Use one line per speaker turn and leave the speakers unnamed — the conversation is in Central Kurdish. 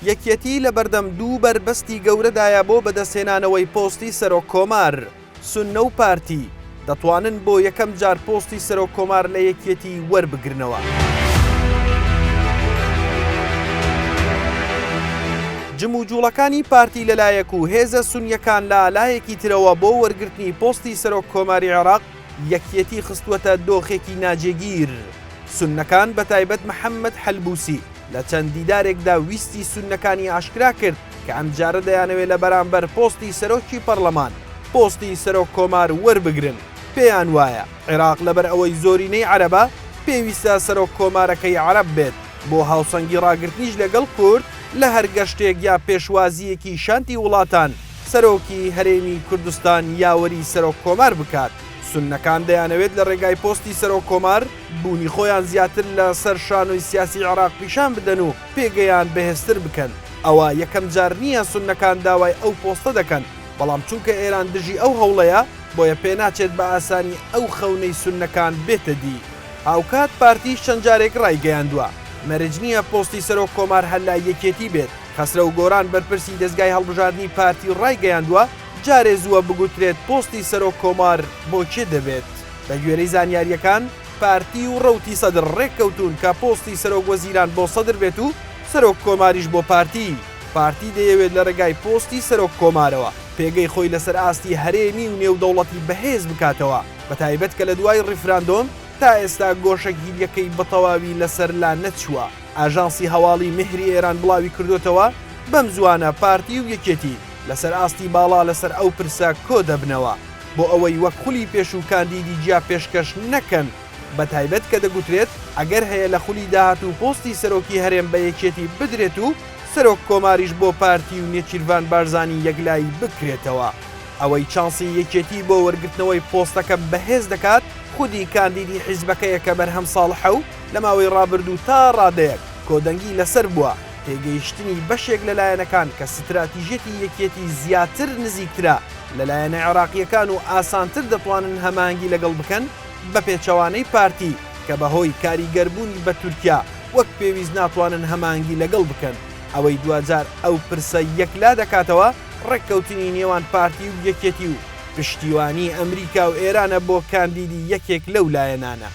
یەکێتی لەبەردەم دوو بەربەستی گەورەدایە بۆ بەدەستهێنانەوەی پۆستی سەرۆک کۆمار، سوننە و پارتی دەتوانن بۆ یەکەم جار پۆستی سەرۆک کۆمار لە یەکێتی وەربگرنەوە. جموجوڵەکانی پارتی لەلایەک و هێزە سونیەکان لە لایەکی ترەوە بۆ وەرگرتنی پۆستی سەرۆک کۆماری عێراق یەکێتی خستووەتە دۆخێکی ناجێگیر. سوننەکان بەتایبەت محەممەد حەلبوسی لە چەند دیدارێکدا ویستی سوننەکانی ئاشکرا کرد کە ئەمجارە دەیانەوێت لە بەرامبەر پۆستی سەرۆکی پەڕلەمان پۆستی سەرۆک کۆمار وەربگرن، پێیان وایە عێراق لەبەر ئەوەی زۆرینەی عەرەبە پێویستە سەرۆک کۆمارەکەی عەرەب بێت، بۆ هاوسەنگی ڕاگرتنیش لەگەڵ کورد لە هەر گەشتێک یا پێشوازییەکی شاندی وڵاتان سەرۆکی هەرێمی کوردستان یاوەری سەرۆک کۆمار بکات. سوننەکان دەیانەوێت لە ڕێگای پۆستی سەرۆک کۆمار بوونی خۆیان زیاتر لە سەر شانۆی سیاسی عێراق پیشان بدەن و پێگەیان بەهێزتر بکەن. ئەوە یەکەم جار نییە سوننەکان داوای ئەو پۆستە دەکەن، بەڵام چونکە ئێران دژی ئەو هەوڵەیە، بۆیە پێناچێت بە ئاسانی ئەو خەونەی سوننەکان بێتە دی. هاوکات پارتیش چەند جارێک ڕایگەیاندووە، مەرج نییە پۆستی سەرۆک کۆمار هەر لای یەکێتی بێت. خەسرەو گۆران بەرپرسی دەزگای هەڵبژاردنی پارتی ڕایگەیاندووە، جارێ زووە بگوترێت پۆستی سەرۆک کۆمار بۆ کێ دەبێت. بەگوێرەی زانیارییەکان، پارتی و ڕەوتی سەدر ڕێککەوتوون کە پۆستی سەرۆک وەزیران بۆ سەدر بێت و سەرۆک کۆماریش بۆ پارتی. پارتی دەیەوێت لە ڕێگای پۆستی سەرۆک کۆمارەوە پێگەی خۆی لەسەر ئاستی هەرێمی و نێودەوڵەتی بەهێز بکاتەوە، بەتایبەت کە لە دوای ڕیفراندۆم تا ئێستا گۆشەگیرییەکەی بەتەواوی لەسەر لا نەچووە. ئاژانسی هەواڵی مهری ئێران بڵاویکردۆتەوە، بەمزووانە پارتی و یەکێتی لەسەر ئاستی باڵا لەسەر ئەو پرسە کۆدەبنەوە بۆ ئەوەی وەک خولی پێشوو کاندیدی جیا پێشکەش نەکەن، بەتایبەت کە دەگوترێت ئەگەر هەیە لە خولی داهاتوو پۆستی سەرۆکی هەرێم بە یەکێتی بدرێت و سەرۆک کۆماریش بۆ پارتی و نێچیرڤان بارزانی یەکلایی بکرێتەوە. ئەوەی چانسی یەکێتی بۆ وەرگرتنەوەی پۆستەکە بەهێز دەکات خودی کاندیدی حیزبەکەیە کە بەرهەم ساڵحە و لە ماوەی ڕابردوو تا ڕادەیەک کۆدەنگی لەسەر بووە، تێگەیشتنی بەشێک لە لایەنەکان کە ستراتیژیەتی یەکێتی زیاتر نزیکترە لە لایەنە عێراقییەکان و ئاسانتر دەتوانن هەماهەنگی لەگەڵ بکەن، بە پێچەوانەی پارتی کە بەهۆی کاریگەربوونی بە تورکیا وەک پێویست ناتوانن هەماهەنگی لەگەڵ بکەن. ئەوەی دواجار ئەو پرسە یەکلا دەکاتەوە ڕێککەوتنی نێوان پارتی و یەکێتی و پشتیوانی ئەمریکا و ئێرانە بۆ کاندیدی یەکێک لەو لایەنانە.